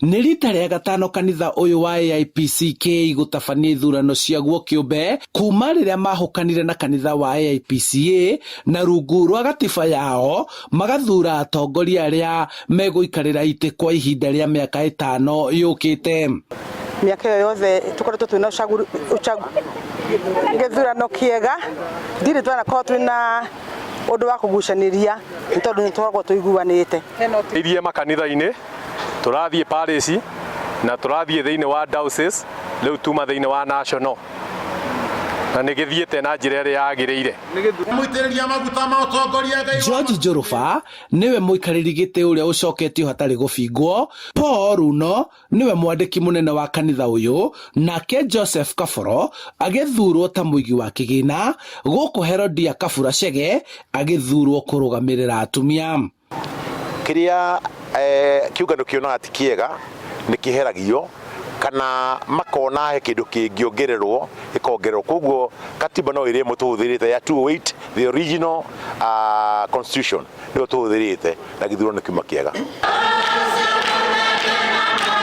Nĩ rita rĩa gatano kanitha ũyũ wa AIPCK gũtabania ithurano ciaguo kĩũmbe kuma rĩrĩa mahũkanire na kanitha wa AIPCA na rungu rwa gatiba yao magathura atongoria arĩa megũikarĩra itĩ kwa ihinda rĩa mĩaka ĩtano yũkĩte. Mĩaka ĩyo yothe tũkoretwo twĩna gĩthurano kĩega, ndirĩ twanakorwo twĩna ũndũ wa kũgucanĩria nĩ tondũ nĩ tũkoragwo tũiguanĩte. Irie makanitha-inĩ tũrathiĩ parish na tũrathiĩ thĩinĩ wa diocese, rĩu tuma thĩinĩ wa national, na nĩ gĩthiĩte na njĩra ĩrĩa yagĩrĩire. George Njũrũba nĩwe mũikarĩri gĩtĩ ũrĩa ũcoketio hatarĩ gũbingwo, Paul Runo nĩwe mwandĩki mũnene wa kanitha ũyũ, nake Joseph Kaboro agĩthurwo ta mũigi wa kĩgĩna, gũkũ Herodia Kabura Chege agĩthurwo kũrũgamĩrĩra atumia. Kĩrĩa kĩũngano kĩonaga ti kĩega nĩ kĩheragio kana makona he kĩndũ kĩngĩongererwo gĩkongererwo. Koguo katiba no ĩrĩa ĩmwe tũhũthĩrĩte ya 208, the original constitution nĩyo tũhũthĩrĩte na gĩthurano kiuma kĩega.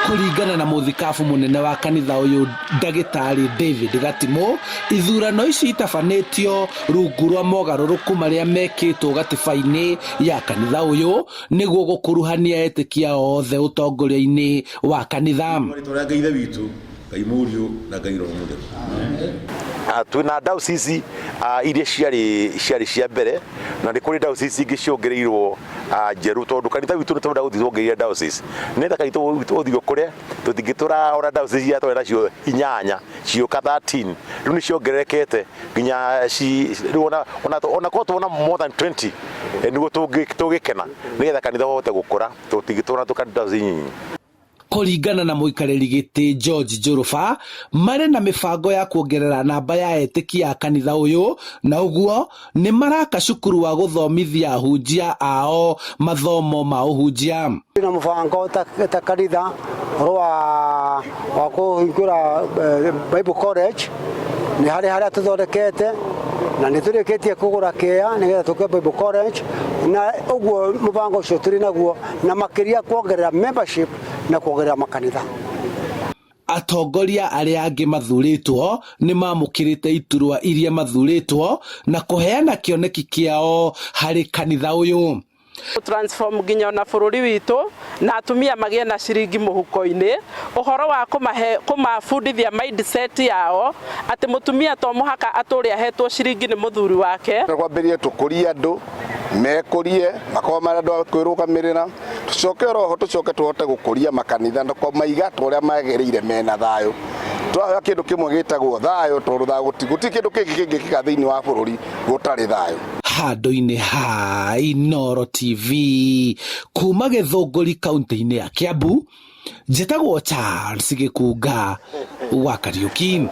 Kũringana na mũthikabu mũnene wa kanitha ũyũ Ndagĩtarĩ David Gatimũ, ithurano ici itabanĩtio rungu rwa mogarũrũku marĩa mekĩtwo gatiba-inĩ ya kanitha ũyũ nĩguo gũkuruhania etĩkia othe ũtongoria-inĩ wa kanitha. Rĩtwa rĩa Ngai Ithe witũ, Ngai Mũriũ na Ngai Roho Mũtheru. Twĩna diocese iria ciarĩ ciarĩ cia mbere na nĩ kũrĩ diocese ingĩ ciongereirwo njerũ tondũ kanitha witũ nĩ tũrenda gũthiĩ tuongereire diocese nĩgetha kanitha witũ ũthiĩ ũkũre. Tũtingĩtũra ona diocese iria twarĩ nacio inyanya ciũka 13, rĩu nĩ ciongererekete nginya rĩu ona korwo tuona more than 20 nĩguo tũngĩkena nĩgetha kanitha ũhote gũkũra. Tũtingĩtũra tũkanitha nyinyi. Kũringana na mũikarĩri gĩtĩ George Njũrũba, marĩ na mĩbango ya kuongerera namba ya etĩkia a kanitha ũyũ na ũguo nĩ maraka cukuru wa gũthomithia ahunjia ao mathomo ma ũhunjia. Twĩna mũbango ta kanitha ũhoro wa kũhingũra Bible College, nĩ harĩ harĩa tũthondekete na nĩ tũrĩkĩtie kũgũra kĩea nĩgetha tũke Bible College, na ũguo mũbango ũcio tũrĩ naguo na makĩria kuongerera membership na kuongerera makanitha. Atongoria arĩa angĩ mathurĩtwo nĩ mamũkĩrĩte iturwa iria mathurĩtwo na kũheana kĩoneki kĩao harĩ kanitha ũyũ. Transform nginya ona bũrũri witũ na atumia magĩe na ciringi mũhuko-inĩ, ũhoro wa kũmahe kũmabundithia mindset yao atĩ mũtumia to mũhaka atũre ahetwo ciringi nĩ mũthuri wake. Twambĩrĩrie tũkũrie andũ mekũrie makorwo marĩ andũ a kwĩrũgamĩrĩra, tũcoke oroho tũcoke tũhote gũkũria makanitha na kũmaiga ta ũrĩa magĩrĩire mena thayũ. Tũrahoya kĩndũ kĩmwe gĩtagwo thayũ tondũ thayũ gũtirĩ kĩndũ kĩngĩ kĩngĩkĩka thĩinĩ wa bũrũri gũtarĩ thayũ. Handũ-inĩ ha Inooro TV kuma Gĩthũngũri kaunti-inĩ ya Kiambu, njĩtagwo Charles Gĩkunga wa Kariũki.